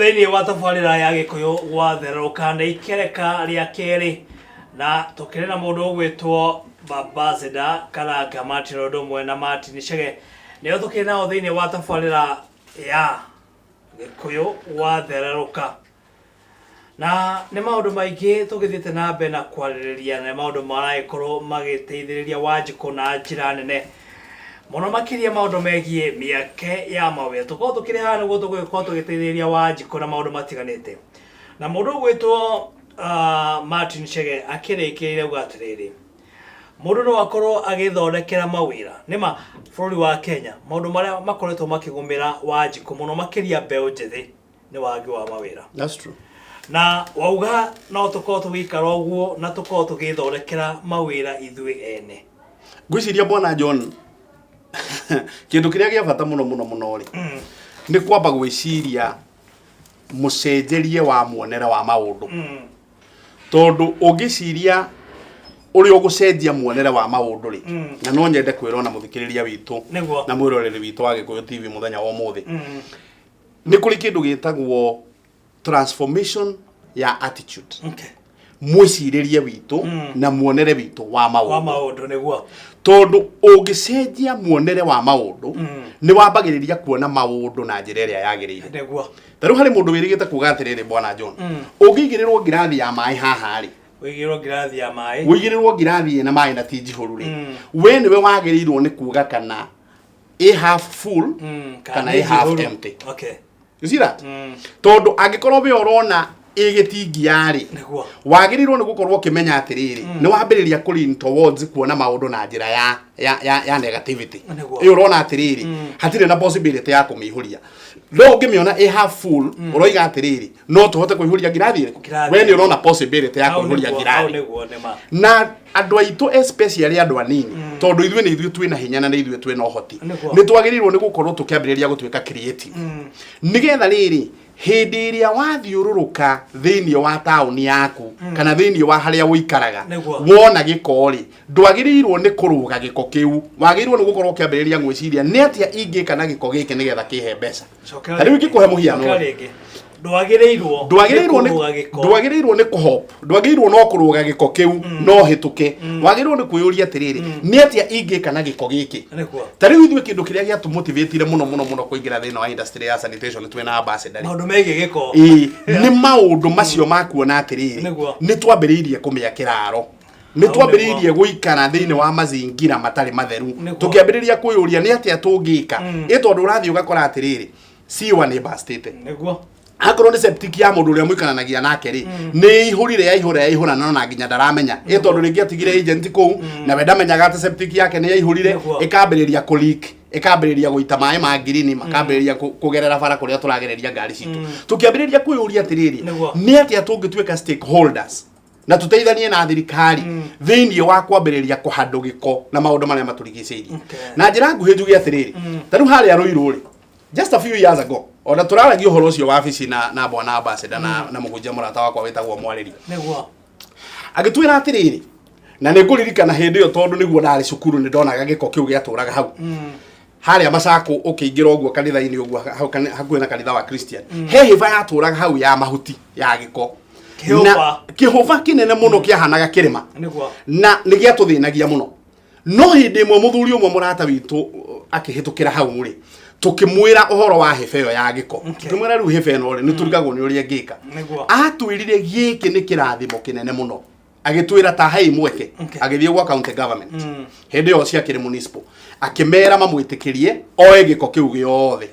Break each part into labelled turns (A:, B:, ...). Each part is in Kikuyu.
A: Thĩinĩ wa tabarĩra ya Gĩkũyũ gwatherũka nĩ ikereka rĩa kerĩ na tũkĩrĩ na mũndũ ũgwĩtwo Babasida Karanga Martin ũndũ ũmwe na Martin Chege nĩo tũkĩrĩ nao thĩinĩ wa tabarĩra ya Gĩkũyũ gwathererũka. Na nĩ maũndũ maingĩ tũgĩthiĩte na mbere na kwarĩrĩria na nĩ maũndũ maragĩkorwo magĩteithĩrĩria Wanjikũ na njĩra nene mũno makĩria maũndũ megiĩ mĩeke ya mawĩra. Tũkorwo tũkĩrĩ haha nĩguo tũgũgĩkorwo tũgĩteithĩrĩria Wanjikũ na maũndũ matiganĩte. Na mũndũ ũgwĩtwo Martin Chege akĩrĩkĩrĩria auga atĩrĩrĩ, mũndũ no akorwo agĩthondekera mawĩra. Nĩma bũrũri wa Kenya maũndũ marĩa makoretwo makĩgũmĩra Wanjikũ mũno makĩria mbeũ njĩthĩ nĩ wagi wa mawĩra.
B: That's true.
A: Na wauga no tũkorwo tũgĩikara ũguo na tũkorwo tũgĩthondekera mawĩra ithuĩ ene.
B: Ngwĩciria Bwana John, kĩndũ kĩrĩa gĩa bata mũno mũno mũno rĩ, nĩ kwamba gwĩciria mũcenjerie wa muonere wa maũndũ. Tondũ ũngĩciria ũrĩa ũgũcenjia muonere wa maũndũ rĩ, na no nyende kwĩrwo na mũthikĩrĩria witũ na mwĩroreri witũ wa Gĩkũyũ TV mũthenya wa ũmũthĩ, nĩ kũrĩ kĩndũ gĩtagwo transformation ya attitude. Mwĩcirĩrie witũ na muonere witũ wa
A: wa
B: maũndũ.
A: Maũndũ nĩguo.
B: Tondũ ũngĩcenjia muonere wa maũndũ, nĩ wambagĩrĩria kuona maũndũ na njĩra ĩrĩa yagĩrĩire. Ta rĩu harĩ mũndũ wĩrĩgĩte kuga atĩrĩrĩ, Bwana John, ũngĩigĩrĩrwo ngirathi ya maĩ haha rĩ,
A: Wĩigĩrwo ngirathi ya maĩ.
B: Ũigĩrĩrwo ngirathi ĩna maĩ na ti njihũru rĩ, we nĩwe wagĩrĩirwo nĩ kuga kana ĩ half full kana
A: nĩ
B: ĩ half
A: njihũru.
B: empty. You see that?
A: Tondũ
B: angĩkorwo we ũrona ĩ gĩtingia rĩ, wagĩrĩirwo nĩ gũkorwo ũkĩmenya atĩrĩrĩ, nĩ wambĩrĩria kũ lean towards kuona maũndũ na njĩra ya negativity. Ĩ ũrona atĩrĩrĩ, hatirĩ na possibility ya kũmĩihũria, no ũngĩmĩona ĩ half full, ũroiga atĩrĩrĩ, no tũhote kũihũria ngirathi ĩrĩkũ.
A: Ngirathi.
B: We nĩ ũrona possibility ya
A: Hau
B: kũihũria
A: nĩguo, hau
B: ngirathi.
A: Nĩguo nĩma.
B: Na andũ aitũ, especially andũ anini, tondũ ithuĩ nĩ ithuĩ twĩna hinya na nĩ ithuĩ twĩna ũhoti, nĩ twagĩrĩirwo nĩ gũkorwo tũkĩambĩrĩria gũtuĩka creative, nĩgetha rĩrĩ hĩndĩ ĩrĩa wathiũrũrũka thĩinĩ wa taũni yaku kana thĩinĩ wa harĩa ũikaraga, wona gĩko rĩ, ndwagĩrĩirwo nĩ kũrũga gĩko kĩu, wagĩrĩirwo nĩ gũkorwo ũkĩambĩrĩria gwĩciria nĩ atĩa ingĩka na gĩko gĩkĩ nĩgetha kĩhe mbeca.
A: Cokera
B: Ta rĩu
A: rĩngĩ.
B: ingĩkũhe mũhiano
A: Cokera
B: rĩ.
A: rĩngĩ. Ndwagĩrĩirwo
B: Ndwagĩrĩirwo nĩ
A: kũrũga gĩko.
B: Ndwagĩrĩirwo nĩ kũhop, ndwagĩrĩirwo no kũrũga gĩko kĩu no hĩtũke, wagĩrĩirwo nĩ kwĩyũria atĩrĩrĩ, nĩ atĩa ingĩka na gĩko gĩkĩ? Ta rĩu ithuĩ kĩndũ kĩrĩa gĩatũmotivatire mũno mũno mũno kũingĩra thĩinĩ wa industry ya sanitation twĩna ambassador rĩ,
A: maũndũ megiĩ gĩko.
B: Ĩĩ, nĩ maũndũ macio ma kuona atĩrĩrĩ, nĩ twambĩrĩirie kũmĩa kĩraro, nĩ twambĩrĩirie gũikara thĩinĩ wa mazingira matarĩ matheru, tũkĩambĩrĩria kwĩyũria nĩ atĩa tũngĩka. Ĩ tondũ ũrathiĩ ũgakora atĩrĩrĩ, ciwa nĩ bastĩte, akorwo nĩ septic ya mũndũ ũrĩa mũikaranagia nake rĩ, nĩ ihũrire, yaihũra, yaihũra, no na nginya ndaramenya. Ĩ tondũ rĩngĩ atigire agent kũu na we ndamenyaga atĩ septic yake nĩ yaihũrire, ĩkambĩrĩria kũ leak, ĩkambĩrĩria gũita maĩ ma ngirini, makambĩrĩria kũgerera bara kũrĩa tũragereria ngari citũ. Tũkĩambĩrĩria kwĩyũria atĩrĩrĩ, nĩ atĩa tũngĩtuĩka stakeholders na tũteithanie na thirikari thĩinĩ wa kwambĩrĩria kũhandũ gĩko na maũndũ marĩa matũrigicĩirie? Na njĩra nguhĩ njuge atĩrĩrĩ, ta rĩu harĩa Rũirũ rĩ, just a few years ago, ona tũraragia ũhoro ũcio wabici na bwana ambassador na mũhunjia mũrata wakwa wĩtagwo Mwarĩri, agĩtwĩra atĩrĩrĩ, na nĩ ngũririkana hĩndĩ ĩyo tondũ nĩguo ndarĩ cukuru, nĩ ndonaga gĩko kĩu gĩatũraga hau harĩa Macakũ ũkĩingĩra ũguo kanitha-inĩ ũguo hau hakuhĩ na kanitha wa Christian, he hĩba yatũraga hau ya mahuti ya gĩko.
A: Kĩhũba.
B: Na kĩhũba kĩnene mũno kĩahanaga kĩrĩma, na nĩ gĩatũthĩnagia mũno. No hĩndĩ ĩmwe mũthuri ũmwe mũrata witũ akĩhĩtũkĩra hau rĩ, tũkĩmwĩra ũhoro wa hĩba ĩyo ya gĩko, tũkĩmwĩra rĩu hĩba ĩno rĩ, nĩ tũrigagwo nĩ ũrĩa ĩngĩka. Atwĩrire gĩkĩ nĩ kĩrathimo kĩnene mũno, agĩtwĩra ta hei mweke. Agĩthiĩ gwa county government, hĩndĩ ĩyo ciakĩrĩ municipal, akĩmera mamwĩtĩkĩrie oe gĩko kĩu gĩothe.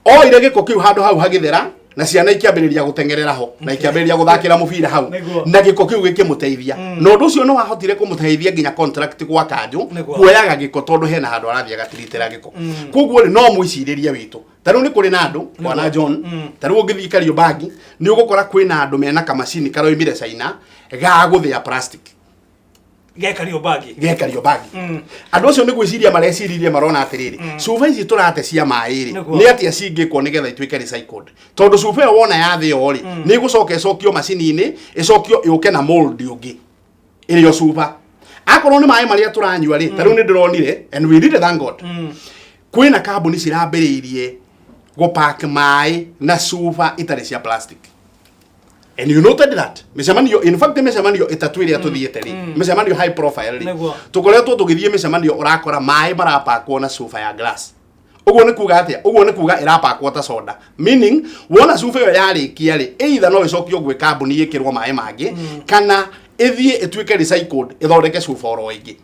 B: Oire gĩko kĩu, handũ hau hagĩthera na ciana ikĩambĩrĩria gũteng'erera ho na ikĩambĩrĩria gũthakĩra mũbira hau. Na gĩko kĩu gĩkĩmũteithia, na ũndũ ũcio nĩ wahotire kũmũteithia nginya contract gwa kanjũ kuoyaga gĩko, tondũ hena handũ arathiĩ agatiritĩra gĩko. Koguo rĩ, no mwĩcirĩrie witũ, ta rĩu nĩ kũrĩ na andũ, bwana John, ta rĩu ũngĩthiĩ Kariobangi nĩ ũgũkora kwĩna andũ mena kamacini karoimire China ga gũthĩa plastic.
A: Ge Kariobangi.
B: Ge Kariobangi. Andũ acio nĩ gwĩciria mareciririe, marona atĩrĩrĩ, cuba ici tũrate cia maĩ rĩ, nĩ atĩa cingĩkwo nĩgetha ituĩke recycled? Tondũ cuba ĩyo wona yathĩo rĩ, nĩ ĩgũcoka ĩcokio macini-inĩ, ĩcokio yũke na mold ũngĩ ĩrĩ o cuba. Akorwo nĩ maĩ marĩa tũranyua rĩ, ta rĩu nĩ ndĩronire, and we really thank God, kwĩna kambuni cirambĩrĩirie Gũpack maĩ na cuba itarĩ cia plastic. And you noted that mĩcemanio, in fact, mĩcemanio ĩtatũ ĩrĩa tũthiĩte rĩ, mĩcemanio high profile rĩ, tũkoretwo tũgĩthiĩ mĩcemanio ũrakora maĩ marapakwo na cuba ya glass. Ũguo nĩ kuga atĩa? Ũguo nĩ kuga ĩrapakwo ta soda, meaning wona cuba ĩyo yarĩkia rĩ, either no ĩcokio gwĩ kambuni ĩkĩrwo maĩ mangĩ, kana ĩthiĩ ĩtuĩke recycled, ĩthondeke cuba oro ĩngĩ.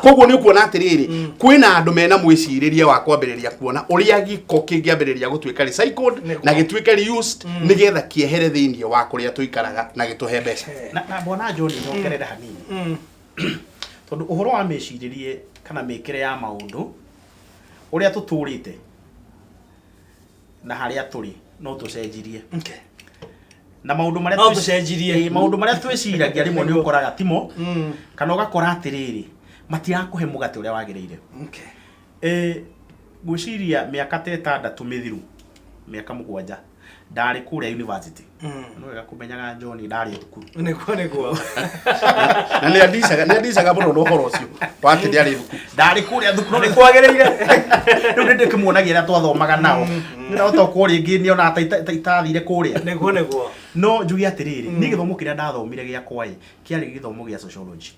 B: Koguo nĩ ũkuona atĩrĩrĩ, kwĩna andũ mena mwĩcirĩrie wa kwambĩrĩria kuona ũrĩa gĩko kĩngĩambĩrĩria gũtuĩka recycled na gĩtuĩke reused, nĩgetha kĩehere thĩinĩ wa kũrĩa tũikaraga na gĩtũhe mbeca.
C: Na bwana John, nyongerere hanini, tondũ ũhoro wa mĩcirĩrie kana mĩkĩre ya maũndũ, ũrĩa tũtũrĩte na harĩa tũrĩ, no tũcenjirie na maũndũ marĩa
A: No tũcenjirie.
C: Ĩĩ, maũndũ marĩa twĩciragia rĩmwe nĩ ũkoraga timo, kana ũgakora atĩrĩrĩ, matirakũhe mũgate ũrĩa wagĩrĩire. Ngwĩciria mĩaka ta 6 mĩthiru, mĩaka 7, ndarĩ kũrĩa university. No wega kũmenyaga, John, ndarĩ thukuru.
A: Nĩguo.
B: Na nĩ andicaga mũno na ũhoro ũcio wa atĩ nĩ arĩ thukuru.
C: Ndarĩ kũrĩa thukuru.
A: Nĩ kwagĩrĩire.
C: Rĩu nĩ ndĩkĩmuonagia arĩa twathomaga nao, nĩrahota gũkorwo rĩngĩ nĩonaga ta itathire kũrĩa.
A: Nĩguo.
C: No njuge atĩrĩrĩ, niĩ gĩthomo kĩrĩa ndathomire gĩakwa ĩ kĩarĩ gĩthomo gĩa sociology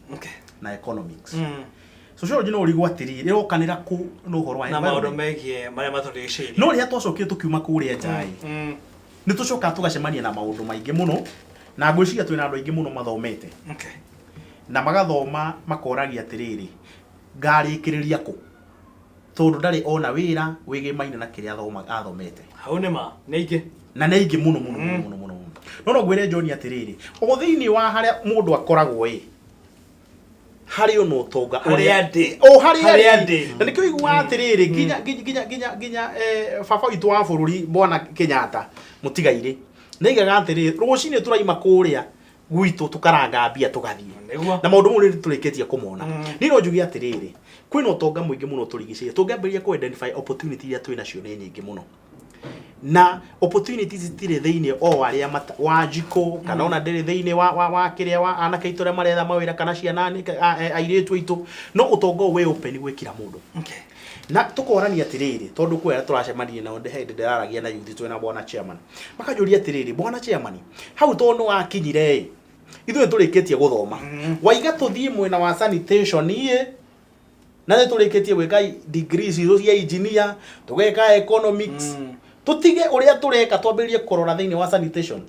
C: na economics. Sociology no ũrigwo atĩrĩrĩ, ĩrokanĩra kũ na ũhoro wa
A: Na maũndũ
C: environment?
A: megiĩ marĩa matũrigicĩirie.
C: No rĩrĩa twacokire tũkiuma kũrĩa nja ĩ, nĩ tũcokaga tũgacemania na maũndũ maingĩ mũno, na ngwĩciria twĩna andũ aingĩ mũno mathomete na magathoma makoragia atĩrĩrĩ, ngarĩkĩrĩria kũ, tondũ ndarĩ ona wĩra wĩgĩmaine na kĩrĩa athomete.
A: Hau nĩ ma nĩ aingĩ.
C: Na nĩ aingĩ mũno mũno mũno mũno mũno mũno. No ngwĩre John atĩrĩrĩ, o thĩinĩ wa harĩa mũndũ akoragwo ĩ, harĩ ona ũtonga.
A: Harĩa ndĩ.
C: O harĩa
A: Harĩa
C: ndĩ.
A: ndĩ.
C: Na nĩkĩo iguaga atĩrĩrĩ, nginya baba witũ wa bũrũri, bwana Kenyatta mũtigairĩ, nĩaigaga atĩrĩrĩ, rũcinĩ tũraima kũrĩa gwitũ tũkaranga mbia tũgathiĩ. Na maũndũ mau nĩ tũrĩkĩtie kũmona. Niĩ no njuge atĩrĩrĩ, kwĩna ũtonga mũingĩ mũno tũrigicĩirie. Tũngĩambĩrĩria kũ identify opportunity iria twĩ nacio nĩ nyingĩ mũno, na opportunities itirĩ thĩinĩ o arĩa Wanjikũ, kana ona ndĩrĩ thĩinĩ wa kĩrĩa wa anake aitũ arĩa maretha mawĩra, kana ciana airĩtu aitũ, no ũtonga ũyũ wĩ open gwĩ kila mũndũ. Na tũkorania atĩrĩrĩ, tondũ kwĩ arĩa tũracemania nao, hĩndĩ ndĩraragia na youth twĩna bwana chairman, makanjũria atĩrĩrĩ, "Bwana chairman, hau tondũ nĩ wakinyire ĩ, ithuĩ nĩ tũrĩkĩtie gũthoma, waiga tũthiĩ mwena wa sanitation ĩ, na nĩ tũrĩkĩtie gwĩka degrees citũ cia engineer, tũgeka economics, tũtige ũrĩa tũreka, twambĩrĩrie kũrora thĩinĩ wa sanitation?"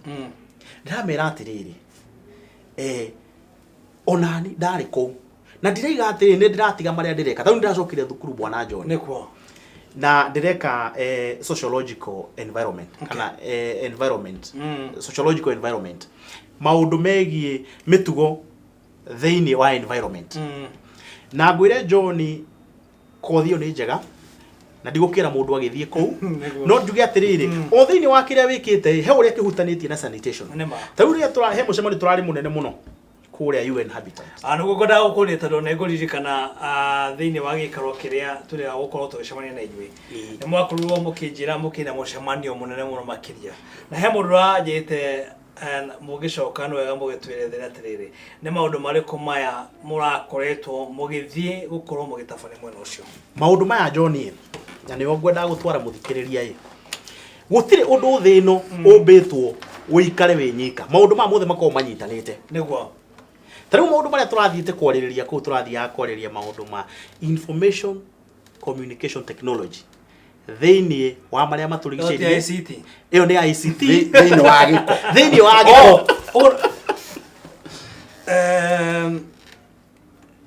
C: Ndĩramera atĩrĩrĩ, onani ndarĩ kũu na ndiraiga atĩrĩ nĩ ndĩratiga marĩa ndĩreka, tondũ ndĩracokire thukuru, bwana John, na ndĩreka sociological environment, kana environment, sociological environment, maũndũ megiĩ mĩtugo thĩinĩ wa environment. Na ngwĩre John, kothi ĩyo nĩ njega na ndigũkĩra mũndũ agĩthiĩ kũu. No njuge atĩrĩrĩ, o thĩinĩ wa kĩrĩa wĩkĩte, he ũrĩa kĩhutanĩtie na sanitation.
A: Nĩ ma.
C: Ta rĩu rĩrĩa he mũcemanio tũrarĩ mũnene mũno kũrĩa UN Habitat.
A: Ah, nĩguo ngwendaga gũkũria, tondũ nĩ ngũririkana thĩinĩ wa gĩikaro kĩrĩa tũrĩa gũkorwo tũgĩcemania na inyuĩ, nĩ mwakorirwo mũkĩnjĩra mũkĩna mũcemanio mũnene mũno makĩria, na he mũndũ ũranjĩte mũgĩcoka nĩ wega mũgĩtwĩrethere atĩrĩrĩ, nĩ maũndũ marĩkũ maya mũrakoretwo mũgĩthiĩ gũkorwo mũgĩtabania mwena ũcio?
C: Maũndũ maya, John, ĩ, na nĩo ngwendaga gũtwara mũthikĩrĩria ĩ, gũtirĩ ũndũ thĩ ĩno ũmbĩtwo ũikare wĩ nyika. Maũndũ maya mothe makoragwo manyitanĩte. Ta rĩu maũndũ marĩa tũrathiĩte kwarĩrĩria kũu, tũrathiaga kwarĩrĩria maũndũ ma information communication technology thĩinĩ wa marĩa matũrigicĩirie.
A: ICT.
C: Ĩyo nĩ ICT.
B: Thĩinĩ wa gĩko.
C: Thĩinĩ wa gĩko.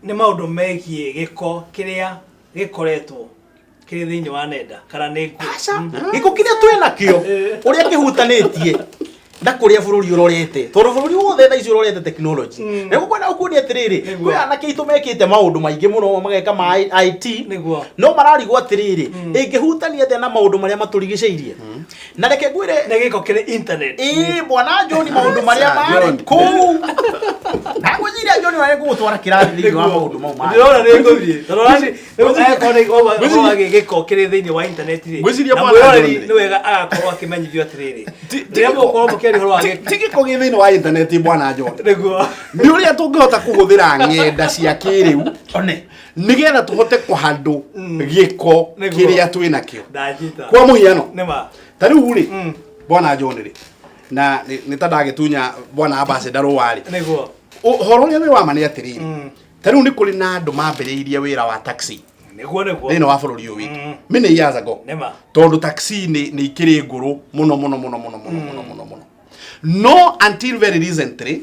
A: Nĩ maũndũ megiĩ gĩko kĩrĩa gĩkoretwo kĩrĩ thĩinĩ wa nenda, kana nĩ
C: Aca, gĩko kĩrĩa twĩ nakĩo, ũrĩa kĩhutanĩtie na kũrĩa bũrũri ũrorete, tondũ bũrũri wothe thaa ici ũrorete technology. Na gũkwenda gũkuonia atĩrĩrĩ, kwĩ anake aitũ mekĩte maũndũ maingĩ mũno, mageka ma IT, no mararigwo atĩrĩrĩ, ĩngĩhutania atĩa na maũndũ marĩa matũrigicĩirie. Na reke ngwĩre,
A: Nĩ gĩko kĩrĩ internet.
C: Ĩĩ bwana John, maũndũ marĩa marĩ
B: John.
C: kũu, na ngwĩciria John marĩa ngũgũtwara kĩrathi thĩinĩ wa maũndũ mau mangĩ.
A: Ndĩrona nĩ ngũthiĩ, tondũ rĩu angĩkorwo nĩ ũhoro wa gĩko kĩrĩ thĩinĩ wa internet rĩ,
B: Ngwĩciria
A: na
B: bwana
A: mwĩroreri
B: John rĩ.
A: nĩ wega agakorwo akĩmenyithio atĩrĩrĩ,
B: Ti
A: rĩrĩa mũgũkorwo mũkĩaria Tũkĩaria ũhoro wa gĩko.
B: Ti gĩko gĩ thĩinĩ wa intaneti, bwana John.
A: Nĩguo.
B: Nĩ ũrĩa tũngĩhota kũhũthĩra ng'enda cia kĩrĩu
C: One.
B: nĩgetha tũhote kũhandũ gĩko
A: Nĩguo.
B: kĩrĩa twĩ nakĩo.
A: Ndanyita.
B: Kwa mũhiano,
A: Nĩma.
B: ta rĩu rĩ, bwana John rĩ, na nĩ ta ndagĩtunya bwana ambassador rũa rĩ,
A: Nĩguo.
B: Ũhoro ũrĩa wĩ wa ma nĩ atĩrĩrĩ, ta rĩu nĩ kũrĩ na andũ mambĩrĩirie wĩra wa taxi
A: Nĩguo.
B: thĩinĩ wa bũrũri ũyũ witũ many years ago,
A: Nĩma.
B: tondũ taxi nĩ ikĩrĩ ngũrũ mũno mũno mũno mũno mũno mũno mũno mũno, no until very recently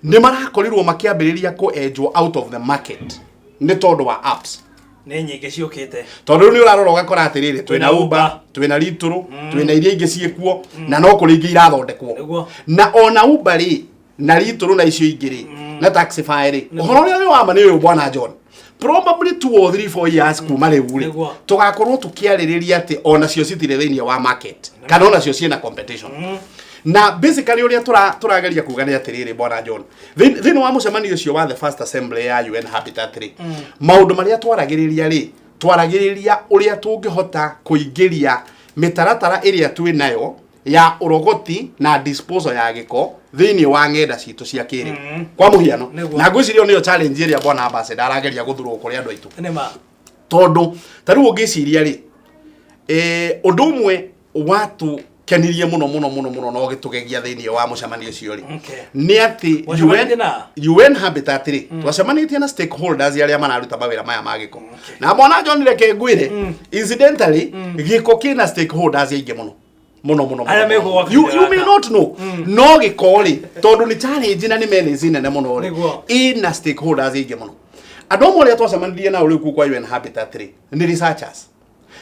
B: nĩ marakorirwo makĩambĩrĩria kũ edge out of the market nĩ tondũ wa apps.
A: Nĩ nyingĩ ciũkĩte.
B: Tondũ rĩu nĩ ũrarora ũgakora atĩrĩrĩ, twĩna
A: Twĩna
B: Uber,
A: Uber.
B: Twĩna Little, twĩna iria ingĩ ciĩkuo, na no kũrĩ ingĩ irathondekwo. Na ona Uber rĩ, na Little, na icio ingĩ rĩ, na Taxify rĩ, ũhoro ũrĩa wĩ wa ma nĩ ũyũ, bwana John, probably 2 or 3 4 years kuma rĩu rĩ, tũgakorwo tũkĩarĩrĩria atĩ onacio citirĩ thĩinĩ wa market kana onacio ciĩna competition. Na basically ũrĩa tũrageria kuga nĩ atĩrĩrĩ, bwana John, thĩinĩ wa mũcemanio ũcio wa the first assembly ya UN Habitat rĩ, maũndũ marĩa twaragĩrĩria rĩ, twaragĩrĩria ũrĩa tũngĩhota kũingĩria mĩtaratara ĩrĩa twĩ nayo ya ũrogoti na disposal ya gĩko thĩinĩ wa ng'enda citũ cia kĩrĩu. Kwa mũhiano, na ngwĩciria ĩyo nĩyo challenge ĩrĩa bwana ambassador arageria gũthurwo kũrĩ andũ aitũ,
A: Nĩma.
B: Tondũ ta rĩu ũngĩciria rĩ, ũndũ ũmwe watũkenirie mũno mũno mũno mũno na ũgĩtũgegia thĩinĩ wa mũcemanio ũcio rĩ, nĩ atĩ
A: Mwacemanĩtie
B: UN,
A: na?
B: UN Habitat rĩ, twacemanĩtie na stakeholders arĩa mararuta mawĩra maya ma gĩko. Na mwana John, reke ngwĩre, incidentally gĩko kĩna stakeholders aingĩ mũno mũno mũno mũno,
A: Arĩa
B: mũno.
A: megũgwa
B: You may
A: gaka.
B: not know, no gĩko rĩ, tondũ nĩ challenge na nĩ menace nene mũno rĩ, ĩna stakeholders aingĩ mũno. Andũ amwe arĩa twacemanirie nao rĩu kũu kwa UN Habitat rĩ, nĩ researchers,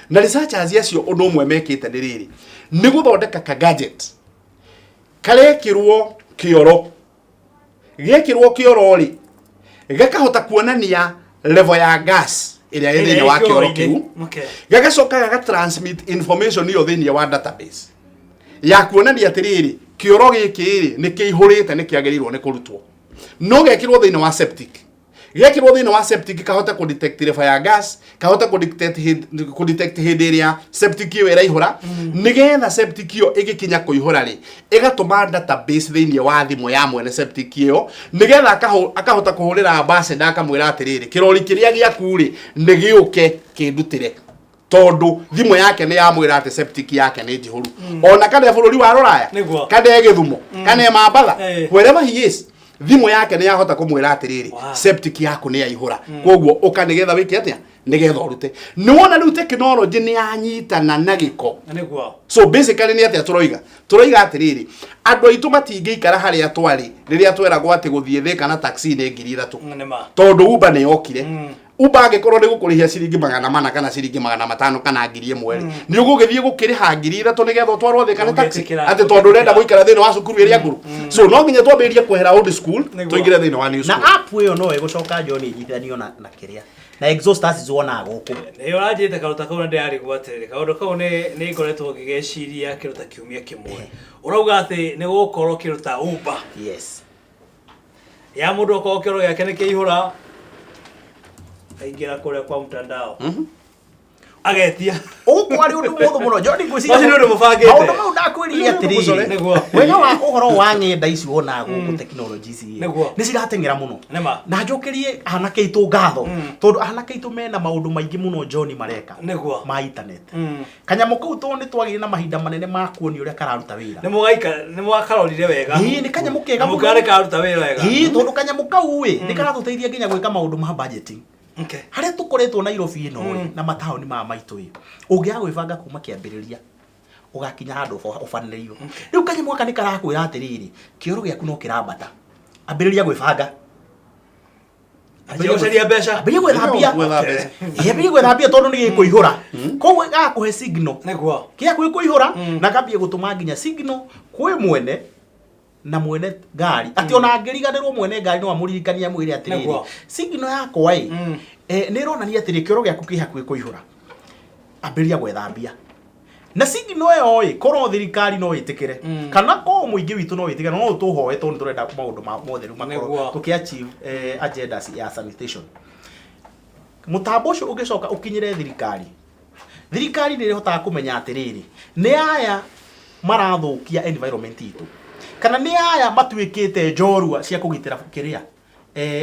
B: na researchers acio ũndũ ũmwe mekĩte nĩ rĩrĩ, nĩ gũthondeka ka gadget karekĩrwo kĩoro. Gĩekĩrwo kĩoro rĩ, gakahota kuonania level ya gas ĩrĩa ĩ thĩinĩ wa kĩoro kĩu. Gagacoka gaga transmit information ĩyo thĩinĩ wa database ya kuonania atĩrĩrĩ, kĩoro gĩkĩ rĩ, nĩ kĩihũrĩte, nĩ kĩagĩrĩirwo nĩ kũrutwo. No gekĩrwo thĩinĩ wa septic, gekĩrwo thĩinĩ wa septic kahote kũ detect level ya gas, kahote kũ detect hĩndĩ ĩrĩa septic ĩyo ĩraihũra, nĩgetha septic ĩyo ĩgĩkinya kũihũra rĩ, ĩgatũma database thĩinĩ wa thimũ ya mwene septic ĩyo, nĩgetha akahota kũhũrĩra ambassador akamwĩra atĩrĩrĩ, kĩrori kĩrĩa gĩaku rĩ, nĩ gĩũke kĩndutĩre, tondũ thimũ yake nĩ yamwĩra atĩ septic yake nĩ njihũru, ona kana e bũrũri wa rũraya, kana e Gĩthumo, kana e Mambatha, wherever he is, thimũ yake nĩ yahota kũmwĩra atĩrĩrĩ, septic yaku nĩ yaihũra, koguo ũka nĩgetha wĩke atĩa, nĩgetha ũrute. Nĩ wona rĩu technology nĩ yanyitana na gĩko. So basically nĩ atĩa tũroiga? Tũroiga atĩrĩrĩ, andũ aitũ matingĩikara harĩa twarĩ rĩrĩa tweragwo atĩ gũthiĩ Thĩka na taxi nĩ 3000, tondũ Uber nĩ yokire. Uber angĩkorwo nĩ gũkũrĩhia ciringi 400 kana ciringi 500 kana 1000 rĩ, nĩ ũgũgĩthiĩ gũkĩrĩha 3000 nĩgetha ũtwarwo Thĩka na taxi
A: Ũngĩtĩkĩra,
B: atĩ tondũ ũrenda gũikara thĩinĩ wa cukuru ĩrĩa ngũrũ? So no nginya twambĩrĩrie kwehera old school, tũingĩre thĩinĩ wa new
C: Na
B: school.
C: App ĩyo no ĩgũcoka, John, ĩnyitithanio na kĩrĩa na exhausters wonaga gũkũ.
A: Nĩ ũranjĩte kaũndũ ta kau na ndĩrarigwo atĩrĩrĩ, kaũndũ kau nĩ ngoretwo ngĩgeciria kĩndũ ta kiumia kĩmwe. Ũrauga atĩ nĩ gũgũkorwo kĩndũ ta Uber ya mũndũ okorwo kĩoro gĩake nĩ kĩihũra, aingĩra kũrĩa kwa mtandao agetia.
C: Ũgũkũ arĩ ũndũ mũhũthũ mũno, John, ngwĩciria.
A: Macio nĩ ũndũ mũbangĩte.
C: Maũndũ mau ndakwĩrire atĩrĩrĩ, wega wa ũhoro wa ng'enda ici wonaga gũkũ, technology ici nĩ cirateng'era mũno. Na njokerie anake aitũ ngatho, tondũ anake aitũ mena maũndũ maingĩ mũno, John, mareka ma internet. Kanyamũ kau tondũ nĩ twagĩire na mahinda manene ma kuonio ũrĩa kararuta wĩra.
A: Nĩ mũgaika nĩ mwakarorire wega.
C: Ĩĩ, nĩ kanyamũ kega
A: Na
C: mũno.
A: mũkĩona nĩ kararuta wĩra wega.
C: Ĩĩ, tondũ kanyamũ kau ĩ nĩ karatũteithia nginya gwĩka maũndũ ma budgeting. Harĩa tũkoretwo Nairobi ĩno ĩ, na mataũni maya maitũ ĩ, ũngĩaga gwĩbanga kuma kĩambĩrĩria, ũgakinya handũ ũbanĩrĩirwo. Rĩu kanyamũ gaka nĩ karakwĩra atĩrĩrĩ, kĩoro gĩaku no kĩrambata, ambĩrĩria gwĩbanga.
A: Anjia gũcaria mbeca.
C: Ambĩrĩria gwetha mbia.
B: Gwetha mbeca.
C: Ĩ, ambĩrĩria gwetha mbia tondũ nĩ gĩkũihũra, koguo gagakũhe signal kĩa kwĩ kũihũra, na kambie gũtũma nginya signal kwĩ mwene na mwene ngari, atĩ ona angĩriganĩrwo, mwene ngari no amũririkanie amwĩre atĩrĩrĩ, signal yakwa ĩ, nĩ ĩronania atĩrĩ, kĩoro gĩaku kĩ hakuhĩ kũihũra, ambĩrĩria gwetha mbia. Na signal ĩyo ĩ, korwo thirikari no ĩtĩkĩre, kana korwo mũingĩ witũ no wĩtĩkĩre, no tũhoe, tondũ nĩ tũrenda maũndũ ma mothe rĩu makorwo tũkĩ achieve agendas ya sanitation. Mũtambo ũcio ũngĩcoka ũkinyĩre thirikari, thirikari nĩ ĩrĩhotaga kũmenya atĩrĩrĩ, nĩ aya marathũkia environment itũ. Kana nĩ aya matuĩkĩte njorua cia kũgitĩra kĩrĩa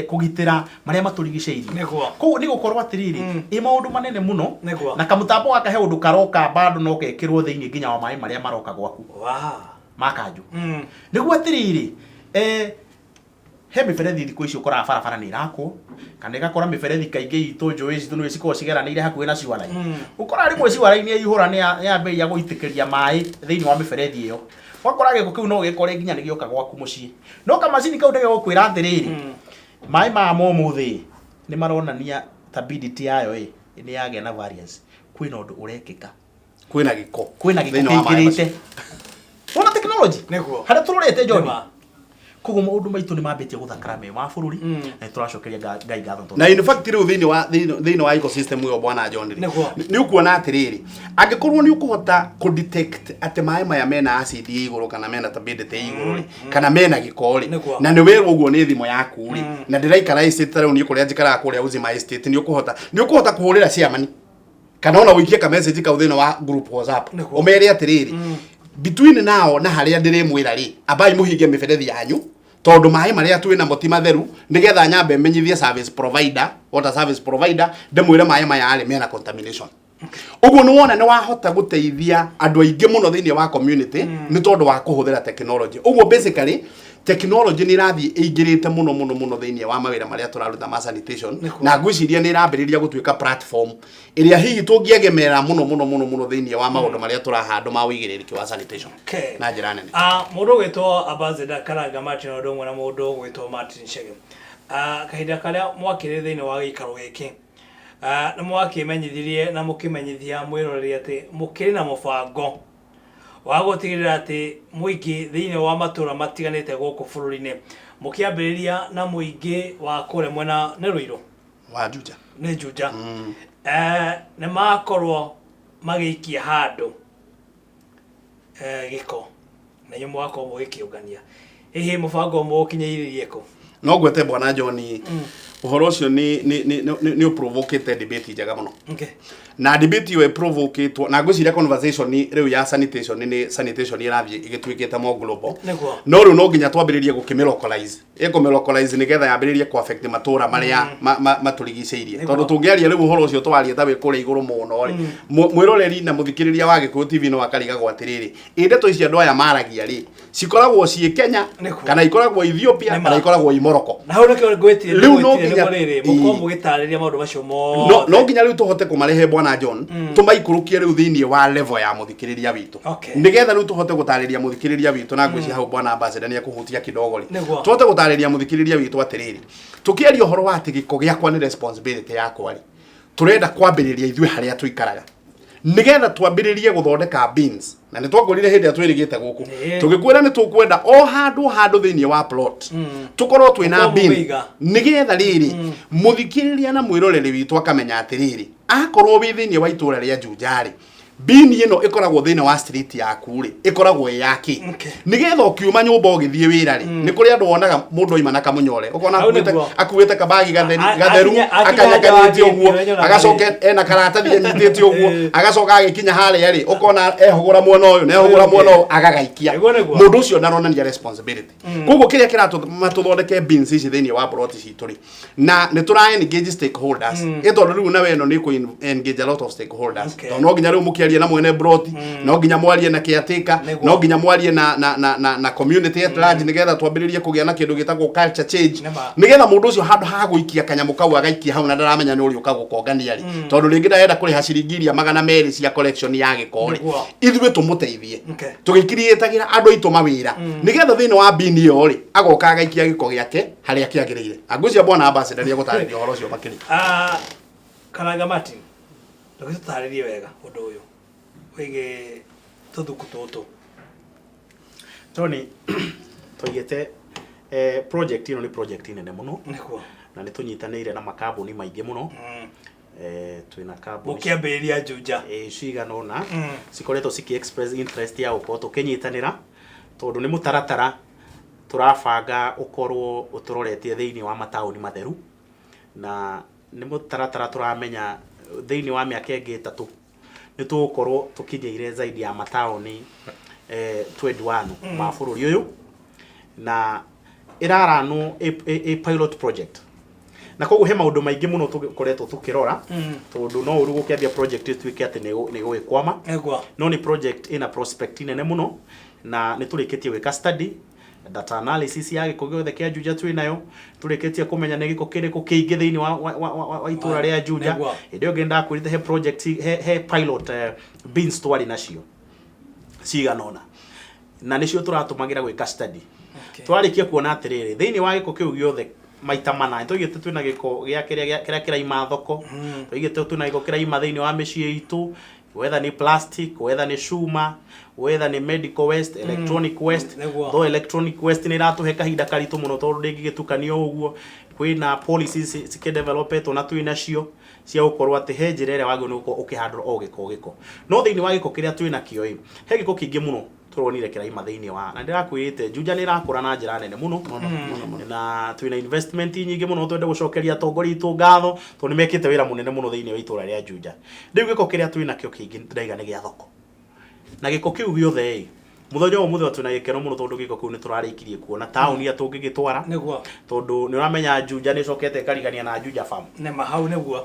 C: kũgitĩra marĩa matũrigicĩirie. Koguo nĩ gũkorwo atĩrĩrĩ, ĩ maũndũ manene mũno. Na kamũtambo gaka he ũndũ karoka bado no gekĩrwo thĩinĩ nginya wa maĩ marĩa maroka gwaku ma kanjũ. Nĩguo atĩrĩrĩ, he mĩberethi thikũ ici ũkoraga barabara nĩ ĩrakwo, kana ĩgakora mĩberethi kaingĩ itũ njũĩ citũ nĩ cikoragwo cigeranĩire hakuhĩ na sewer line. Ũkoraga rĩmwe sewer line yaihũra nĩ yambĩrĩria gũitĩkĩria maĩ thĩinĩ wa mĩberethi ĩyo. Ũgakora gĩko kĩu no ũgĩkore nginya nĩ gĩoka gwaku mũciĩ. No kamacini kau nĩgegũkwĩra atĩrĩrĩ, maĩ maya ma ũmũthĩ nĩ maronania turbidity yayo ĩ, nĩ yagĩa na variance. Kwĩna ũndũ ũrekĩka.
B: Kwĩna gĩko.
C: Kwĩna gĩko
B: Thĩinĩ wa maĩ
C: kĩingĩrĩte. Wona technology?
A: Nĩguo.
C: Harĩa tũrorete John.
A: Nĩma.
C: Koguo maũndũ maitũ nĩ mambĩtie gũthakara me ma bũrũri, na nĩ tũracokeria Ngai ngatho tondũ
B: Na in fact rĩu thĩinĩ wa thĩinĩ wa ecosystem ĩyo bwana John rĩ,
A: Nĩguo.
B: nĩ ũkuona atĩrĩrĩ, angĩkorwo nĩ ũkũhota kũ detect atĩ maĩ maya mena acid ĩ igũrũ kana mena turbidity ĩ igũrũ rĩ, kana mena gĩko rĩ,
A: Nĩguo.
B: na nĩ werwo ũguo nĩ thimũ yaku rĩ, na ndĩraikara estate ta rĩu niĩ kũrĩa njikaraga kũrĩa Uzima Estate, nĩ ũkũhota kũhũrĩra chairman kana ona ũikie ka message kau thĩinĩ wa group WhatsApp,
A: Nĩguo.
B: ũmere atĩrĩrĩ, between now na harĩa ndĩrĩmwĩra rĩ, ambai mũhinge mĩberethi yanyu tondũ maĩ marĩa twĩ namo ti matheru, nĩgetha nyambe menyithie service provider, water service provider, ndĩmwĩre maĩ maya rĩ mena contamination. Ũguo nĩ wona nĩ wahota gũteithia andũ aingĩ mũno thĩinĩ wa community nĩ tondũ wa kũhũthĩra technology. Ũguo basically technology nĩ ĩrathiĩ ĩingĩrĩte mũno mũno mũno thĩinĩ wa mawĩra marĩa tũraruta ma sanitation, na ngwĩciria nĩ ĩrambĩrĩria gũtuĩka platform ĩrĩa hihi tũngĩegemera mũno mũno mũno mũno thĩinĩ wa maũndũ marĩa tũrahandwo ma ũigĩrĩrĩki wa sanitation na njĩra nene.
A: Ah, mũndũ ũgwĩtwo Ambassador Karanga Martin ũndũ ũmwe na mũndũ ũgwĩtwo Martin Chege. Ah, kahinda karĩa mwakĩrĩ thĩinĩ wa gĩikaro gĩkĩ, ah, nĩ mwakĩmenyithirie na mũkĩmenyithia mwĩroreri atĩ mũkĩrĩ na mũbango wa gũtigĩrĩra atĩ mũingĩ thĩinĩ wa matũra matiganĩte gũkũ bũrũri-inĩ, mũkĩambĩrĩria na mũingĩ wa kũrĩa mwena nĩ Rũirũ
B: wa Juja.
A: Nĩ Juja. Nĩ makorwo magĩikia handũ gĩko na inyuĩ mũgakorwo mũgĩkĩũngania. Hihi mũbango mũũkinyĩirie kũ?
B: No ngwete bwana John, ũhoro ũcio nĩ ũprovokĩte debate njega mũno. Na debate ĩyo ĩprovokĩtwo na ngwĩciria conversation rĩu ya sanitation nĩ sanitation ĩrathiĩ ĩgĩtuĩkĩte more global. No rĩu no nginya twambĩrĩrie gũkĩmĩlocalize, ĩkũmĩlocalize nĩgetha yambĩrĩrie kũ affect matũra marĩa matũrigicĩirie, tondũ tũngĩaria rĩu ũhoro ũcio twarie ta wĩ kũrĩa igũrũ mũno rĩ, mwĩroreri na mũthikĩrĩria wa Gĩkũyũ TV no akarigagwo atĩrĩrĩ, ĩ ndeto ici andũ aya maragia rĩ, cikoragwo ciĩ Kenya kana ikoragwo Ethiopia kana ikoragwo i Morocco?
A: Na hau nĩkĩo ngwĩtire.
B: Rĩu no nginya
A: rĩrĩ mũkorwo mũgĩtarĩria maũndũ macio
B: no nginya rĩu tũhote kũmarehe bwana John, tũmaikũrũkie rĩu thĩinĩ wa level ya mũthikĩrĩria witũ, nĩgetha rĩu tũhote gũtarĩria mũthikĩrĩria witũ, na ngwĩciria hau bwana ambassador nĩ ekũhutia kidogo rĩ, tũhote gũtarĩria mũthikĩrĩria witũ atĩrĩrĩ, tũkĩaria ũhoro wa atĩ gĩko gĩakwa nĩ responsibility yakwa rĩ, tũrenda kwambĩrĩria ithuĩ harĩa tũikaraga nĩgetha twambĩrĩrie gũthondeka bins. Na nĩ twakorire hĩndĩ ĩrĩa twĩrĩgĩte gũkũ, tũgĩkwĩra nĩ tũkwenda o handũ handũ thĩinĩ wa plot tũkorwo twĩna
A: Mũkorwo
B: bin,
A: mũgĩiga.
B: nĩgetha rĩrĩ mũthikĩrĩria na mwĩroreri witũ akamenya atĩrĩrĩ, akorwo wĩ thĩinĩ wa itũra rĩa Juja rĩ, bin ĩno ĩkoragwo thĩinĩ wa street yaku rĩ, ĩkoragwo ĩ yaki, nĩgetha ũkiuma nyũmba ũgĩthiĩ wĩra rĩ, nĩ kũrĩ andũ wonaga mũndũ aima na kamũnyore, ũkona
A: Hau
B: akuĩte
A: nĩguo.
B: akuĩte kabagi gatheri gatheru,
A: akinya nja wa
B: akanyakanĩtie
A: gate,
B: ũguo,
A: nĩnyonaga.
B: Agacoka ena karatathi anyitĩte ũguo, agacoka agĩkinya harĩa rĩ, ũkona ehũgũra mwena ũyũ na ehũgũra mwena ũyũ agagaikia.
A: Nĩguo, nĩguo.
B: Mũndũ ũcio ndaronania responsibility. Koguo kĩrĩa kĩratũma tũthondeke bins ici thĩinĩ wa plot citũ rĩ, na nĩ tũra engage stakeholders, ĩ tondũ rĩu nawe ĩno nĩ kũ engage a lot of stakeholders, tondũ no nginya rĩu mũkĩarie na mwene plot, no nginya mwarie na caretaker, no nginya mwarie na community at large, nĩgetha twambĩrĩrie kũgĩa na kĩndũ gĩtagwo culture change, nĩgetha mũndũ ũcio handũ ha gũikia kanyamũ kau agaikia hau na ndaramenya nĩ ũrĩa ũkagũkongania rĩ, tondũ rĩngĩ ndarenda kũrĩha ciringi iria 200 cia collection ya gĩko rĩ, ithuĩ tũmũteithie tũgĩkiriĩtagĩra andũ aitũ mawĩra, nĩgetha thĩinĩ wa bini ĩyo rĩ, agoka agaikia gĩko gĩake harĩa kĩagĩrĩire. Angwĩciria bwana ambassador nĩ egũtarĩria ũhoro ũcio makĩria.
A: Ah, Karanga Martin, ndũgĩtũtarĩrie wega ũndũ ũyũ wĩgiĩ tũthuku tũtũ.
C: Tony, twaigĩte project ĩno nĩ project nene mũno, na nĩ tũnyitanĩire na makambuni maingĩ mũno. Twĩna kambuni
A: Mũkĩambĩrĩria Juja.
C: Cigana ũna cikoretwo ciki express interest ya gũkorwo tũkĩnyitanĩra, tondũ nĩ mũtaratara tũrabanga ũkorwo ũtũroretie thĩinĩ wa mataũni matheru, na nĩ mũtaratara tũramenya thĩinĩ wa mĩaka ĩngĩ 3 nĩ tũgũkorwo tũkinyĩire zaidi ya mataũni 21 ma bũrũri ũyũ. Na ĩraranwo ĩ pilot project, na koguo he maũndũ maingĩ mũno tũkoretwo tũkĩrora, tondũ no ũru gũkĩambia project ĩtuĩke atĩ nĩ ĩgũgĩkwama. No nĩ project ĩna prospect nene mũno, na nĩ tũrĩkĩtie gwĩka study, data analysis ya gĩko gĩothe kĩa Juja twĩ nayo. Tũrĩkĩtie kũmenya nĩ gĩko kĩrĩkũ kĩingĩ thĩinĩ wa itũra rĩa Juja. Hĩndĩ ĩyo ĩngĩ ndakwĩrĩte he project, he pilot bins twarĩ nacio cigana ũna, na nĩcio tũratũmagĩra gwĩka study. Twarĩkia kuona atĩrĩrĩ, thĩinĩ wa gĩko kĩu gĩothe maita mana tũigĩte, twĩna gĩko gĩa kĩrĩa kĩraima thoko, tũigĩte twĩna gĩko kĩraima thĩinĩ wa mĩciĩ itũ, whether nĩ plastic, whether nĩ cuma, whether nĩ medical waste, electronic waste. Though electronic waste nĩ ĩratũhe kahinda karitũ mũno, tondũ ndĩngĩgĩtukanio ũguo. Kwĩna policies cikĩdevelopetwo na twĩ nacio cia gũkorwo atĩ he njĩra ĩrĩa wagĩrĩirwo nĩ gũkorwo ũkĩhandũra o gĩko o gĩko. No thĩinĩ wa gĩko kĩrĩa twĩ nakĩo ĩ, he gĩko kĩingĩ mũno tũronire kĩraima thĩinĩ wa, na ndĩrakwĩrĩte Juja nĩ ĩrakũra na njĩra nene mũno, na twĩna investment nyingĩ mũno. Twende gũcokeria atongoria aitũ ngatho, tondũ nĩ mekĩte wĩra mũnene mũno thĩinĩ wa itũra rĩa Juja. Rĩu gĩko kĩrĩa twĩ nakĩo kĩingĩ ndĩraiga nĩ gĩa thoko, na gĩko kĩu gĩothe ĩ, mũthenya wa ũmũthĩ twĩna gĩkeno mũno, tondũ gĩko kĩu nĩ tũrarĩkirie kuona taũni ĩrĩa tũngĩgĩtwara. Tondũ nĩ ũramenya Juja nĩ ĩcokete ĩkarigania na Juja Farm.
A: Nĩma, hau nĩguo.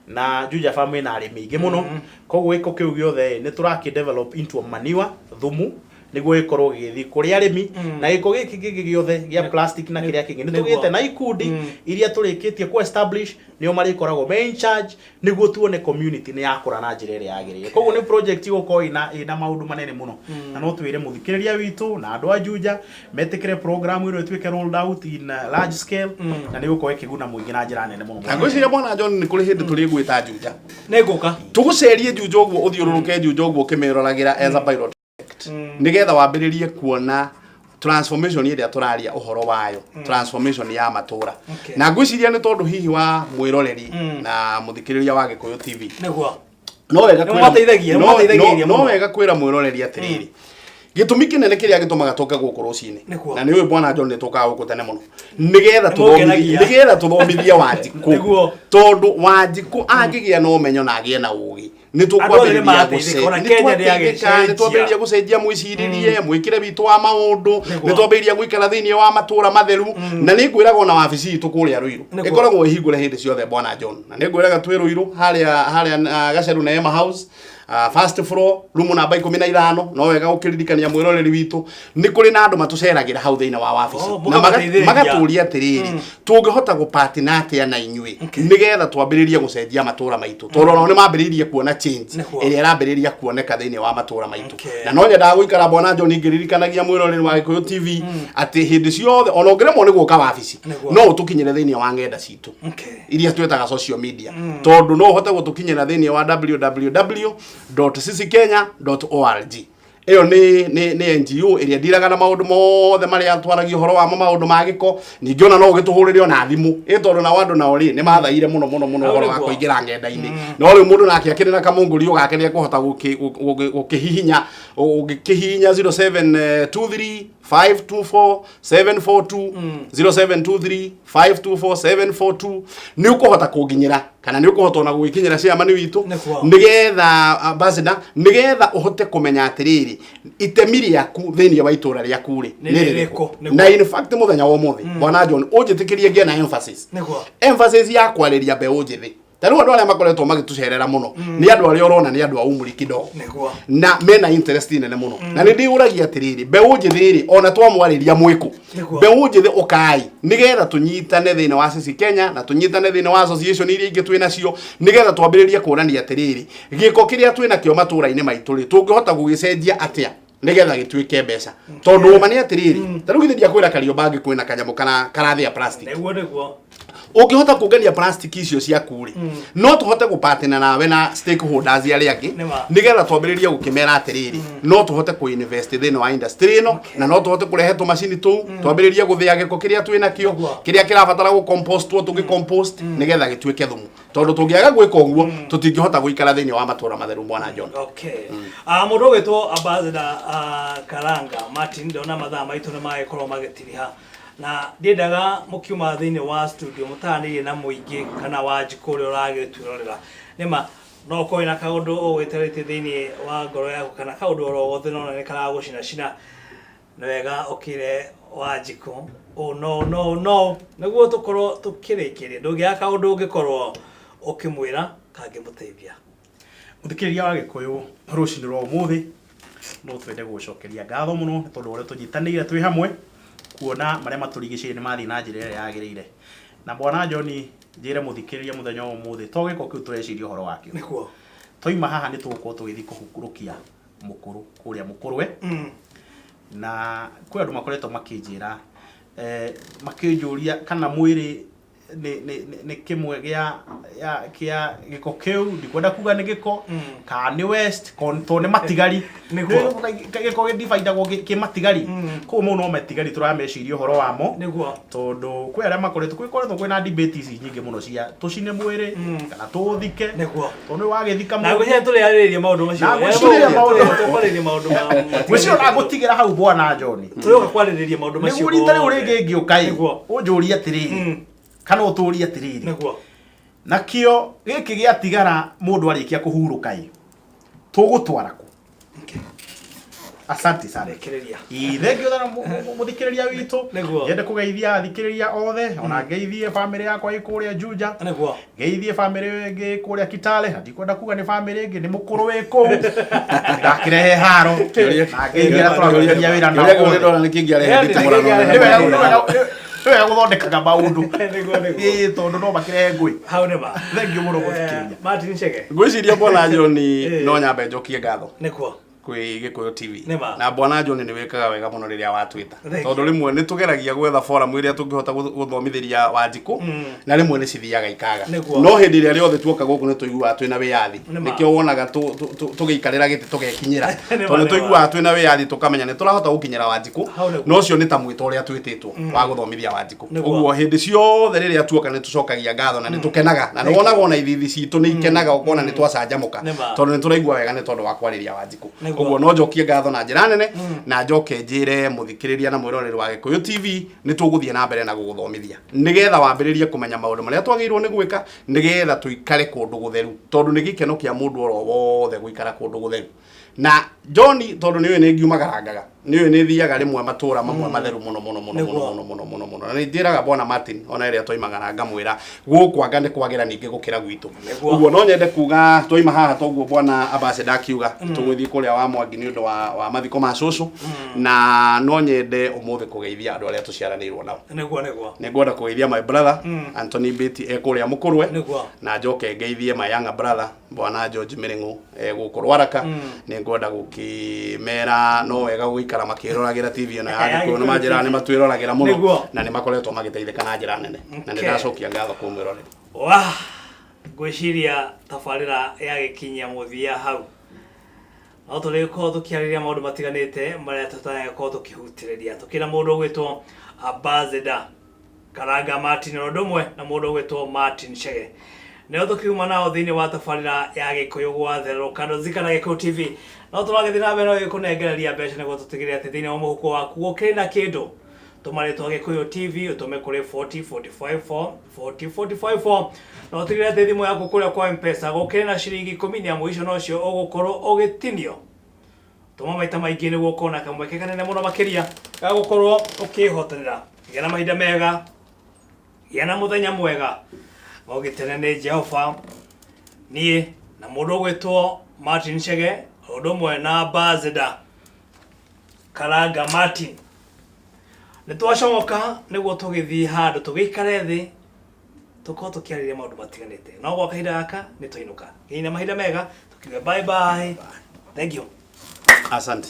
C: Na Juja Farm ĩna arĩmi aingĩ mũno. Koguo gĩko kĩu gĩothe ĩ, nĩ tũrakĩ develop into a manure, thumu, nĩguo gĩkorwo gĩgĩthiĩ kũrĩ arĩmi. Na gĩko gĩkĩ kĩngĩ gĩothe gĩa plastic na kĩrĩa kĩngĩ, nĩ tũgĩte na ikundi iria tũrĩkĩtie ku establish, nĩo marĩkoragwo me in charge, nĩguo tuone community nĩ yakũra na njĩra ĩrĩa yagĩrĩire. Koguo nĩ project ĩgũkorwo ĩna maũndũ manene mũno, na no twĩre mũthikĩrĩria witũ na andũ a Juja metĩkĩre program ĩno ĩtuĩke rolled out in large scale, na nĩ ĩgũkorwo ĩkĩguna mũingĩ na njĩra nene mũno.
B: Na ngwĩciria, bwana John, nĩ kũrĩ hĩndĩ tũrĩ gwĩta Juja.
A: Nĩ ngũka.
B: Tũgũcerie Juja ũguo, ũthiũrũrũke Juja ũguo ũkĩmĩroragĩra as a pilot, nĩgetha wambĩrĩrie kuona transformation ĩrĩa tũraria ũhoro wayo, transformation ya matũra. Na ngwĩciria nĩ tondũ hihi wa mwĩroreri na mũthikĩrĩria wa Gĩkũyũ TV, no wega
A: Nĩ mwateithagia, nĩ mwateithagĩrĩria
B: no
A: mũno.
B: wega kwĩra mwĩroreri atĩrĩrĩ, gĩtũmi kĩnene kĩrĩa gĩtũmaga tũke gũkũ rũcinĩ, na nĩ ũĩ, bwana John, nĩ tũkaga gũkũ tene mũno nĩgetha
A: Nĩ mũngenagia.
B: nĩgetha tũthomithie Wanjikũ, tondũ Wanjikũ angĩgĩa na ũmenyo na agĩe na ũgĩ, nĩ
A: Andũ othe nĩ
B: tũkwambĩrĩria
A: marateithĩka, ona Kenya nĩ
B: nĩ
A: yagĩcenjia.
B: twambĩrĩria gũcenjia mwĩcirĩrie, mwĩkĩre witũ wa maũndũ. Nĩ twambĩrĩria gũikara thĩinĩ wa matũra matheru, na nĩ ngwĩraga ona wabici itũ kũrĩa Ruiru ĩkoragwo ĩhingũre hĩndĩ ciothe, bwana John, na nĩ ngwĩraga twĩ Ruiru harĩa harĩa Gaceru na Emma House, first floor, room namba 15. No wega gũkĩririkania mwĩroreri witũ nĩ kũrĩ na andũ matũceragĩra hau thĩinĩ wa wabici
A: Oh,
B: na
A: mũkamateithĩrĩria.
B: magatũria atĩrĩrĩ, tũngĩhota gũpatina atĩa na inyuĩ nĩgetha twambĩrĩrie gũcenjia matũra maitũ, tondũ onao nĩ mambĩrĩirie kuona change ĩrĩa ĩrambĩrĩria kuoneka thĩinĩ wa matũra maitũ. Na no nyendaga gũikara, bwana John, ngĩririkanagia mwĩroreri wa Gĩkũyũ TV atĩ hĩndĩ ciothe ona ũngĩremwo nĩ gũka wabici, no ũtũkinyĩre thĩinĩ wa ng'enda citũ iria twĩtaga social media, tondũ no ũhote gũtũkinyĩra thĩinĩ wa www.sisikenya.org. Ĩyo nĩ NGO ĩrĩa ndiraga na maũndũ mothe marĩa twaragia ũhoro wamo, maũndũ ma gĩko. Ningĩ ona no ũgĩtũhũrĩre ona thimũ ĩ, tondũ nao andũ nao rĩ nĩ mathaire mũno mũno mũno
A: Hau
B: ũhoro wa
A: nĩguo.
B: kũingĩra ng'enda-inĩ. No rĩu mũndũ nake akĩrĩ na kamũngũrio gake nĩ ekũhota gũkĩhihinya, ũngĩkĩhihinya 0723 524 742, 0723 524 742, nĩ ũkũhota kũnginyĩra kana nĩ ũkũhota ona gũgĩkinyĩra chairman witũ, nĩgetha ambassador, nĩgetha ũhote kũmenya atĩrĩrĩ, itemi rĩaku thĩinĩ wa itũra rĩaku rĩ
A: nĩ
B: nĩ
A: rĩrĩkũ?
B: rĩrĩkũ. Na in fact mũthenya wa ũmũthĩ, bwana John, ũnjĩtĩkĩrie ngĩe na emphasis emphasis ya kwarĩria mbeũ njĩthĩ. Ta rĩu andũ arĩa makoretwo magĩtũcerera mũno nĩ andũ arĩa ũrona nĩ andũ a umri kidogo na mena interest nene mũno. Na nĩ ndĩũragia atĩrĩrĩ, mbeũ njĩthĩ rĩ, ona twamwarĩria mwĩkũ? Mbeũ njĩthĩ, ũkai nĩgetha tũnyitane thĩinĩ wa Sisi Kenya na tũnyitane thĩinĩ wa association iria ingĩ twĩ nacio, nĩgetha twambĩrĩrie kuonania atĩrĩrĩ, gĩko kĩrĩa twĩ nakĩo matũra-inĩ maitũ rĩ, tũngĩhota gũgĩcenjia atĩa nĩgetha gĩtuĩke mbeca? Tondũ ũma nĩ atĩrĩrĩ, ta rĩu githĩ ndiakwĩra Kariobangi kwĩna kanyamũ kana karathĩa plastic?
A: Nĩguo nĩguo.
B: Ũngĩhota kũngania plastic icio ciaku rĩ, no tũhote gũpatina nawe na stakeholders arĩa angĩ, nĩgetha twambĩrĩrie gũkĩmera atĩrĩrĩ, no tũhote kũ-invest thĩinĩ wa industry ĩno, na no tũhote kũrehe tũmacini tũu twambĩrĩrie gũthĩa gĩko kĩrĩa twĩ nakĩo, kĩrĩa kĩrabatara gũ-compostwo, tũgĩ-compost nĩgetha gĩtuĩke thumu, tondũ tũngĩaga gwĩka ũguo tũtingĩhota gũikara thĩinĩ wa matũra matheru, bwana John.
A: Okay. Mũndũ ũgwĩtwo Ambassador Karanga Martin, ndona mathaa maitũ nĩ magĩkorwo magĩtiriha, na ndiendaga mũkiuma thĩinĩ wa studio mũtaranĩirie na mũingĩ kana Wanjikũ ũrĩa ũragĩtwĩrorera. Nĩma no ũkorwo wĩna kaũndũ ũgwĩterete thĩinĩ wa ngoro yaku kana kaũndũ oro wothe nona nĩ karagũcinacina. Nĩ wega ũkĩre Wanjikũ ũũ no no no nĩguo tũkorwo tũkĩrĩkĩria. Ndũngĩaga kaũndũ ũngĩkorwo ũkĩmwĩra kangĩmũteithia.
C: Mũthikĩrĩria wa Gĩkũyũ, rũcinĩ rwa ũmũthĩ no twende gũgũcokeria ngatho mũno nĩ tondũ wa ũrĩa tũnyitanĩire twĩ hamwe kuona marĩa matũrigicĩirie nĩ mathiĩ na njĩra ĩrĩa yagĩrĩire. Na bwana John njĩre mũthikĩrĩria mũthenya wa ũmũthĩ to gĩko kĩu tũreciria ũhoro wakĩo.
A: Nĩguo.
C: Twaima haha nĩ tũgũkorwo tũgĩthiĩ kũhurũkia mũkũrũ kũrĩa mũkũrwe. Na kwĩ andũ makoretwo makĩnjĩra makĩnjũria kana mwĩrĩ nĩ nĩ nĩ- nĩ kĩmwe gĩa ya kĩa gĩko kĩu ndikwenda kuga nĩ gĩko kana nĩ waste tondũ nĩ matigari.
A: Nĩguo.
C: Gĩko gĩdividagwo kĩ matigari. Koguo mau no matigari tũrameciria ũhoro wamo.
A: Nĩguo.
C: Tondũ kwĩ arĩa makoretwo kwĩ kwĩna debate ici nyingĩ mũno cia tũcine mwĩrĩ kana tũũthike.
A: Nĩguo.
C: Tondũ wagĩthika
A: Na ngwĩciria tũrĩarĩrĩria maũndũ macio.
C: Na ngwĩciria maũndũ-
A: Tũkwarĩrĩria maũndũ ma
C: ngwĩciria ona ngũtigĩra hau bwana John.
A: Tũrĩũka kwarĩrĩria maũndũ macio.
C: Nĩguo rita rĩu rĩngĩ ngĩũka ĩ
A: Nĩguo.
C: ũnjũrie atĩrĩrĩ kana ũtũrie atĩrĩrĩ.
A: Nĩguo.
C: Nakĩo gĩkĩ gĩatigara mũndũ arĩkia kũhurũka ĩ tũgũtwara kũ? Asante sana.
A: Rekereria.
C: Ĩ, thengiũ thana mũthikĩrĩria witũ.
A: Nĩguo.
C: Nyende kũgeithia athikĩrĩria othe ona ngeithie bamĩrĩ yakwa ĩ kũrĩa Juja.
A: Nĩguo.
C: Ngeithie bamĩrĩ ĩngĩ kũrĩa Kitale na ndikwenda kuga nĩ bamĩrĩ ĩngĩ nĩ mũkũrũ wĩ kũu ndakĩrehe haro na ngeithie arĩa tũrarutithania wĩra nao
B: Kĩũria kĩu
C: othe.
B: ndona nĩ kĩngĩarehe nditimũrano
C: Nĩ wega- nĩ wega- nĩ wega gũthondekaga maũndũ.
A: Nĩguo, nĩguo.
C: Ĩ, tondũ no makĩrehe ngũĩ.
A: Hau nĩ ma.
C: Thengiũ mũno gũthikĩrĩria.
A: Martin Chege.
B: Ngwĩciria bwana John no nyambe njokie ngatho
A: Nĩguo.
B: kwĩ Gĩkũyũ TV.
A: Nĩ ma.
B: Na bwana John nĩ wĩkaga wega mũno rĩrĩa watwĩta.
A: Thank
B: Tondũ rĩmwe nĩ tũgeragia gwetha forum ĩrĩa tũngĩhota gũthomithĩria Wanjikũ na rĩmwe nĩ cithiaga ikaga.
A: Nĩguo.
B: No hĩndĩ ĩrĩa rĩothe tuoka gũkũ nĩ tũiguaga twĩna wĩyathi.
A: Nĩ ma.
B: Nĩkĩo wonaga tũgĩikarĩra gĩtĩ tũgekinyĩra.
A: Nĩ ma,
B: Tondũ nĩ
A: nĩ ma.
B: tũiguaga twĩna wĩyathi tũkamenya nĩ tũrahota gũkinyĩra Wanjikũ.
A: Hau nĩguo.
B: Na ũcio nĩ ta mwĩto ũrĩa twĩtĩtwo wa gũthomithia Wanjikũ.
A: Nĩguo.
B: Ũguo hĩndĩ ciothe rĩrĩa tuoka nĩ tũcokagia ngatho na nĩ tũkenaga na nĩ wonaga ona ithithi citũ nĩ ikenaga ũkona nĩ twacanjamũka
A: Nĩ ma.
B: tondũ nĩ tũraigua wega nĩ tondũ wa kwarĩria Wanjikũ.
A: Nĩguo.
B: Ũguo no njokie ngatho na njĩra nene na njoke njĩre mũthikĩrĩria na mwĩroreri wa Gĩkũyũ TV nĩ tũgũthiĩ na mbere na gũgũthomithia nĩgetha wambĩrĩrie kũmenya maũndũ marĩa twagĩrĩirwo nĩ gwĩka nĩgetha tũikare kũndũ gũtheru tondũ nĩ gĩkeno kĩa mũndũ oro wothe gũikara kũndũ gũtheru. Na John tondũ nĩ ũĩ nĩ ngiumagarangaga nĩ ũĩ nĩ thiaga rĩmwe matũra mamwe matheru mũno mũno mũno mũno
A: Nĩguo.
B: mũno mũno mũno mũno na nĩ njĩraga bwana Martin ona ĩrĩa twoimagara ngamwĩra gũkũ anga nĩ kwagĩra ningĩ gũkĩra gwitũ.
A: Nĩguo.
B: Ũguo no nyende kuga twaima haha toguo bwana ambassador akiuga tũgũthiĩ kũrĩa wa Mwangi nĩ ũndũ wa mathiko ma cũcũ na no nyende ũmũthĩ kũgeithia andũ arĩa tũciaranĩirwo nao.
A: Nĩguo, nĩguo.
B: Nĩ ngwenda kũgeithia my brother Anthony Mbiti e kũrĩa Mũkũrwe.
A: Nĩguo.
B: Na njoke ngeithie my younger brother bwana George Mĩrĩng'ũ e gũkũ Rwaraka. Nĩ ngwenda gũkĩmera no wega gũikara makĩroragĩra TV ĩno ya Gĩkũyũ nĩ manjĩraga nĩ matwĩroragĩra mũno
A: Nĩguo.
B: na nĩ makoretwo magĩteithĩka na njĩra nene na nĩ
A: Okay.
B: ndacokia ngatho kwĩ mwĩroreri.
A: Wah, ngwĩciria tabarĩra yagĩkinyia mũthia hau. No tũrĩgĩkorwo tũkĩarĩrĩria maũndũ matiganĩte marĩa tũtagĩkorwo tũkĩhutĩrĩria. Tũkĩra mũndũ ũgwĩtwo Ambassador Karanga Martin o ũndũ ũmwe na mũndũ ũgwĩtwo Martin Chege. Nĩo tũkiuma nao thĩinĩ wa tabarĩra ya Gĩkũyũ gwatherũka ndũzika na Gĩkũyũ TV. No tũragĩthiĩ na mbere na gũkũnengereria mbeca nĩguo tũtigĩrĩre atĩ thĩinĩ wa mũhuko waku gũkĩrĩ na kĩndũ. Tũma rĩtwa Gĩkũyũ TV ũtũme kũrĩ 40 45 4 40 45 4 na ũtigĩrĩre atĩ thimũ yaku kũrĩa kwa M-Pesa gũkĩrĩ na ciringi ikũmi nĩ amu icio nocio ũgũkorwo ũgĩtinio. Tũma maita maingĩ nĩguo ũkorwo na kamweke kanene mũno makĩria ga gũkorwo ũkĩhotanĩra. Gĩa na mahinda mega, gĩa na mũthenya mwega, ũgitĩre nĩ Jehova. Niĩ na mũndũ ũgwĩtwo Martin Chege ũndũ ũmwe na Ambassador Karanga Martin nĩ twacomoka nĩguo tũgĩthiĩ handũ tũgĩikare thĩ tũkorwo tũkĩarĩria maũndũ matiganĩte no gwa kahinda gaka nĩ twainũka. Gĩai na mahinda mega tũkiuge bye bye. Thank you.
B: Asante.